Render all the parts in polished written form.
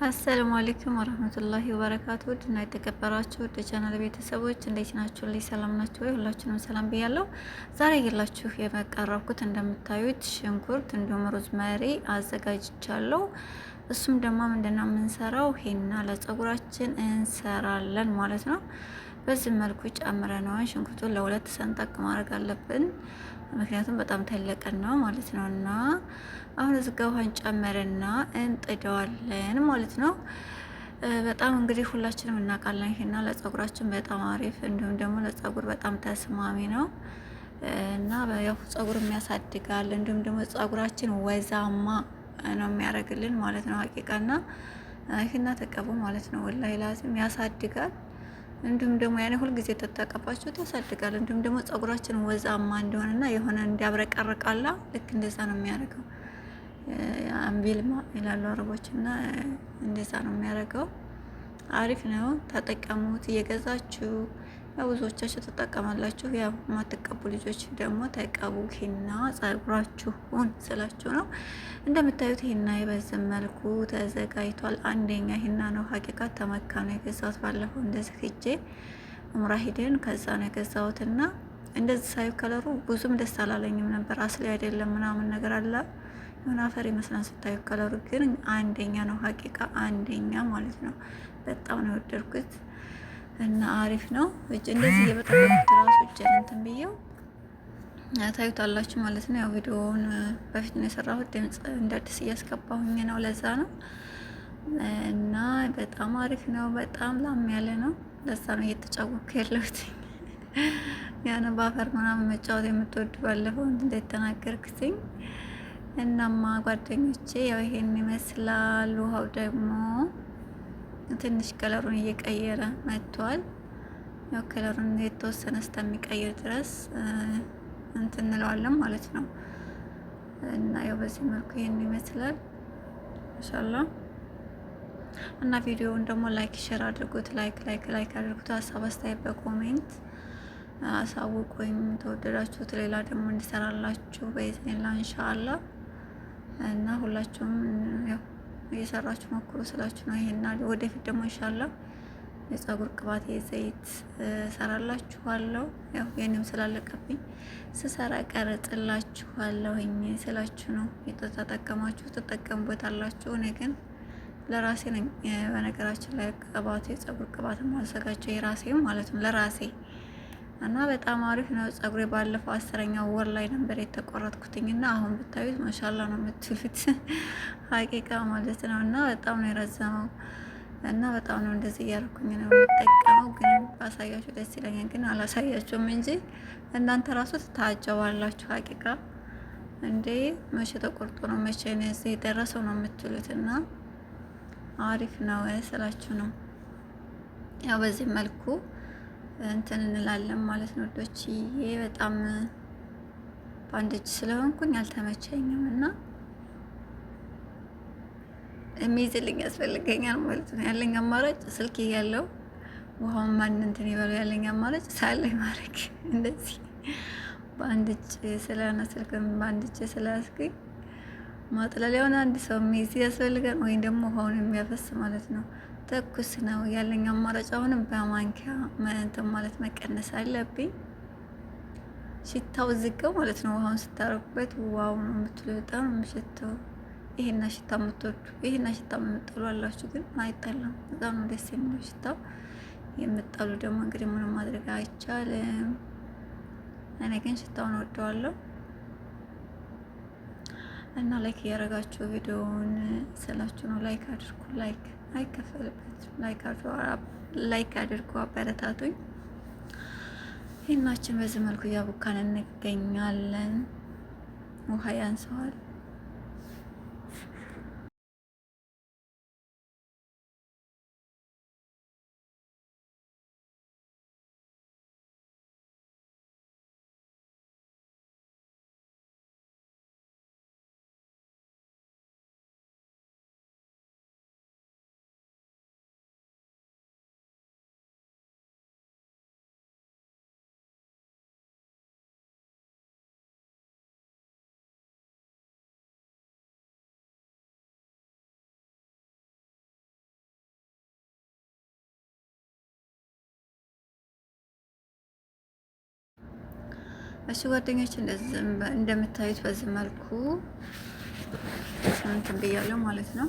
السلام عليكم ورحمة الله وبركاته። ውድና የተከበራችሁ ውድ ቻናል ቤተሰቦች እንዴት ናችሁ? ልይ ሰላም ናችሁ ወይ? ሁላችሁንም ሰላም ብያለሁ። ዛሬ ይዤላችሁ የቀረብኩት እንደምታዩት ሽንኩርት እንዲሁም rosemary አዘጋጅቻለሁ። እሱም ደግሞ ምንድነው የምንሰራው ሄና ለጸጉራችን እንሰራለን ማለት ነው። በዚህ መልኩ ጨምረነዋል። ሽንኩርቱን ለሁለት ሰንጠቅ ማድረግ አለብን፣ ምክንያቱም በጣም ተለቀን ነው ማለት ነው። እና አሁን እዚህ ጋር ውሃን ጨምረና እንጥደዋለን ማለት ነው። በጣም እንግዲህ ሁላችንም እናውቃለን ሄና ለጸጉራችን በጣም አሪፍ እንዲሁም ደግሞ ለጸጉር በጣም ተስማሚ ነው እና ያው ጸጉርም ያሳድጋል እንዲሁም ደግሞ ጸጉራችን ወዛማ ነው የሚያደርግልን ማለት ነው። ሀቂቃና ሂና ተቀቡ ማለት ነው። ወላሂ ላዚም ያሳድጋል። እንዲሁም ደግሞ ያኔ ሁልጊዜ ተጠቀባችሁት ያሳድጋል። እንዲሁም ደግሞ ጸጉራችን ወዛማ እንደሆነና የሆነ እንዲያብረቀርቃላ ልክ እንደዛ ነው የሚያደርገው። አምቢልማ ይላሉ አረቦች እና እንደዛ ነው የሚያደርገው። አሪፍ ነው፣ ተጠቀሙት እየገዛችሁ። ያው ብዙዎቻችሁ ትጠቀማላችሁ። ያው የማትቀቡ ልጆች ደግሞ ተቀቡ። ሂና ጸጉራችሁን ስላችሁ ነው። እንደምታዩት ሂና በዚህ መልኩ ተዘጋጅቷል። አንደኛ ሂና ነው። ሀቂቃ ተመካ ነው የገዛሁት። ባለፈው እንደዚህ ሂጄ ኡምራ ሂደን ከዛ ነው የገዛሁትና እንደዚህ ሳዩ ከለሩ ብዙም ደስ አላለኝም ነበር። አስሊ አይደለም ምናምን ነገር አለ የሆነ አፈር ይመስላል ስታዩ። ከለሩ ግን አንደኛ ነው። ሀቂቃ አንደኛ ማለት ነው። በጣም ነው የወደድኩት። እና አሪፍ ነው። እጅ እንደዚህ እየበጠበጥኩት ራሱ እጄን እንትን ብዬው ታዩታላችሁ ማለት ነው። ያው ቪዲዮውን በፊት ነው የሰራሁት፣ ድምጽ እንደ አዲስ እያስገባሁኝ ነው፣ ለዛ ነው። እና በጣም አሪፍ ነው። በጣም ላም ያለ ነው። ለዛ ነው እየተጫወትኩ ያለሁት። ያን በአፈር ምናምን መጫወት የምትወዱ ባለፈው እንደተናገርኩትኝ። እናማ ጓደኞቼ ያው ይሄን ይመስላል። ውሃው ደግሞ ትንሽ ከለሩን እየቀየረ መጥቷል። ያው ከለሩን የተወሰነ እስከሚቀይር ድረስ እንትን እንለዋለን ማለት ነው። እና ያው በዚህ መልኩ ይሄን ይመስላል ኢንሻአላህ። እና ቪዲዮውን ደግሞ like share አድርጉት። like like like አድርጉት። ሀሳብ አስተያየት በ comment አሳውቁኝ። ተወደዳችሁት ሌላ ደግሞ እንዲሰራላችሁ በኢዝኒላ ኢንሻአላህ። እና ሁላችሁም ያው እየሰራችሁ ሞክሩ ስላችሁ ነው። ይሄና ወደፊት ደግሞ ኢንሻአላህ የፀጉር ቅባት የዘይት ሰራላችኋለሁ። ያው የኔም ስላለቀብኝ ስሰራ ቀረጽላችኋለሁኝ ስላችሁ ነው። የተጠቀማችሁ ትጠቀሙበታላችሁ። እኔ ግን ለራሴ ነኝ። በነገራችን ላይ ቅባት የፀጉር ቅባት ማዘጋጀው የራሴ ማለት ነው ለራሴ እና በጣም አሪፍ ነው። ፀጉሬ ባለፈው 10ኛው ወር ላይ ነበር የተቆረጥኩትኝ እና አሁን ብታዩት ማሻላ ነው የምትሉት ሀቂቃ ማለት ነው። እና በጣም ነው የረዘመው እና በጣም ነው እንደዚህ እያደረኩኝ ነው የምጠቀመው። ግን ባሳያችሁ ደስ ይለኛል፣ ግን አላሳያችሁም እንጂ እናንተ ራሱ ትታጀባላችሁ። ሀቂቃ እንዴ መቼ ተቆርጦ ነው መቼ ነው እዚህ የደረሰው ነው የምትሉት። እና አሪፍ ነው ስላችሁ ነው። ያው በዚህ መልኩ እንትን እንላለን ማለት ነው ዶችዬ። በጣም በአንድ እጅ ስለሆንኩኝ አልተመቸኝም እና የሚይዝልኝ ያስፈልገኛል ማለት ነው። ያለኝ አማራጭ ስልክ ያለው ውሃውን ማን እንትን ይበለው፣ ያለኝ አማራጭ ሳለ ማድረግ እንደዚህ በአንድ እጅ ስለሆነ ስልክ በአንድ እጅ ስለያዝኩኝ ማጥለል የሆነ አንድ ሰው የሚይዝ ያስፈልጋል፣ ወይም ደግሞ ውሃውን የሚያፈስ ማለት ነው። ትኩስ ነው ያለኝ አማራጭ። አሁንም በማንኪያ እንትን ማለት መቀነስ አለብኝ። ሽታው ዝገው ማለት ነው። ውሃውን ስታረጉበት wow ነው የምትሉ፣ በጣም ነው የሚሸተው። ይሄና ሽታ የምትወዱ ይሄና ሽታ የምትጠሉ አላችሁ፣ ግን አይጠላም። በጣም ነው ደስ የሚለው ሽታው። የምትጠሉ ደግሞ እንግዲህ ምንም ማድረግ አይቻልም። እኔ ግን ሽታውን ወደዋለሁ። እና like እያደረጋችሁ ቪዲዮውን ስላችሁ ነው። like አድርጉ። like አይከፈልበትም። like አድርጉ፣ አበረታቱኝ። ሂናችን በዚህ መልኩ እያቦካን እንገኛለን። ውሃ ያንሰዋል። እሺ ጓደኞች እንደምታዩት በዚህ መልኩ እንትን ብያለሁ ማለት ነው።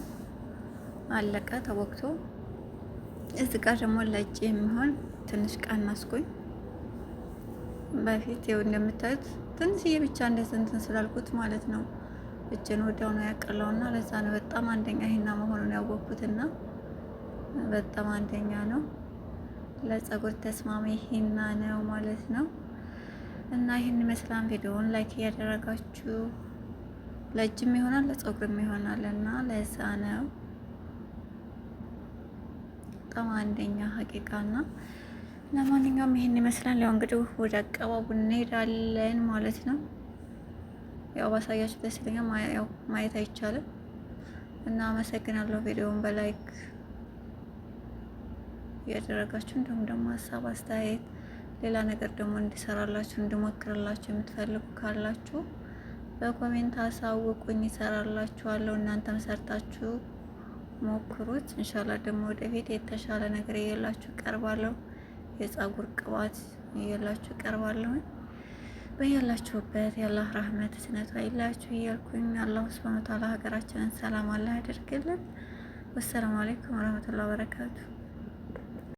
አለቀ ተቦክቶ። እዚህ ጋር ደግሞ ለእጅ የሚሆን ትንሽ ቀነስኩኝ። በፊት ይኸው እንደምታዩት ትንሽዬ ብቻ እንደዚህ እንትን ስላልኩት ማለት ነው እጄን ወዲያው ነው ያቀለውና ለዛ ነው በጣም አንደኛ ሂና መሆኑን ያወቅኩትና በጣም አንደኛ ነው። ለፀጉር ተስማሚ ሂና ነው ማለት ነው። እና ይህን ይመስላል። ቪዲዮውን like እያደረጋችሁ ለእጅም ይሆናል ለፀጉርም ይሆናል እና ለዛ ነው በጣም አንደኛ ሀቂቃና ለማንኛውም ይህን ይመስላል። ያው እንግዲህ ወደ አቀባቡ እንሄዳለን ማለት ነው። ያው ባሳያችሁ ደስ ይለኛል። ያው ማየት አይቻልም እና አመሰግናለሁ። ቪዲዮውን በ like እያደረጋችሁ እንዲሁም ደግሞ ሀሳብ አስተያየት፣ ሌላ ነገር ደግሞ እንዲሰራላችሁ እንዲሞክርላችሁ የምትፈልጉ ካላችሁ በ comment አሳውቁኝ፣ ይሰራላችኋለሁ። እናንተም ሰርታችሁ ሞክሩት። ኢንሻላ ደግሞ ወደፊት የተሻለ ነገር እየላችሁ ቀርባለሁ። የፀጉር ቅባት እየላችሁ ቀርባለሁ። በያላችሁበት የአላህ ረህመት እዝነቱ አይለያችሁ እያልኩኝ አላሁ ሱብሃነሁ ወተዓላ ሀገራችንን ሰላም አላህ ያደርግልን። ወሰላሙ አለይኩም ወረህመቱላሂ ወበረካቱ።